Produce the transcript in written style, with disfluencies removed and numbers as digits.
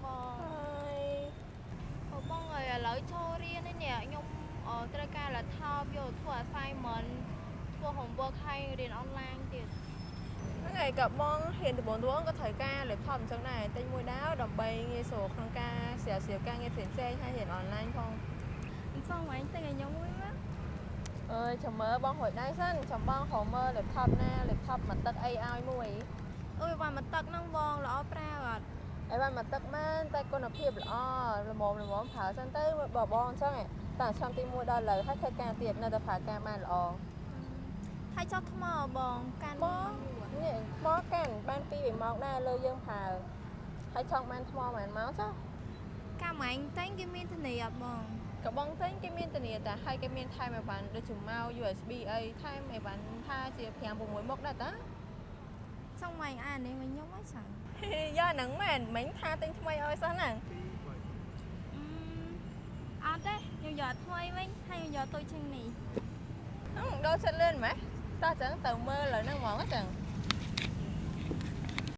បង ហើយ អូបងអើយឥឡូវចូលរៀននេះខ្ញុំត្រូវការ laptop យកធ្វើ assignment ធ្វើ homework ហើយរៀន online ទៀត។ ហ្នឹងហើយក៏បងរៀនដំបូងៗក៏ត្រូវការ laptop អញ្ចឹងដែរទិញមួយដែរដើម្បីងាយស្រួលក្នុងការស្រាវជ្រាវការងារផ្សេងៗហើយរៀន online ផង។ អញ្ចឹងឯងទិញឲ្យខ្ញុំមួយមក។ អើយចាំមើលបងរួចដែរសិនចាំបងរកមើល laptop ណា laptop មួយទឹកអីឲ្យមួយ។ អើយវ៉ាន់មួយទឹកហ្នឹងបងល្អប្រើអត់? អីបានមួយទឹកមែនតែគុណភាពល្អល្មមល្មមប្រើសិនទៅបើបងអញ្ចឹងតាឆ្នាំទី1ដល់ឥឡូវហើយធ្វើការទៀតនៅតែប្រើការបានល្អ។ ហើយចុះថ្មបងកាន់ បងនេះថ្មកាន់បាន2 3ម៉ោងដែរលើយើងប្រើហើយចង់បានថ្មប៉ុន្មានម៉ោងចុះ? កាលម៉ែងតែងគេមានធានាអត់បង? ក៏បងទិញគេមានធានាតែហើយគេមានថែមអីវ៉ាន់ដូចជាម៉ៅ USB អីថែមអីវ៉ាន់ថាជា5 6មុខដែរតា។ ចង់ម៉ែងអានេះមកខ្ញុំហ៎ចឹង។ យកហ្នឹងមែនមិញថាទិញថ្មីឲ្យសោះហ្នឹង។ អត់ទេខ្ញុំយកថ្មីវិញហើយខ្ញុំយកតូចជាងនេះ។ ដល់ចិត្តលឿនម៉េះតោះចឹងទៅមើលលើហ្នឹងហ្មងចឹង។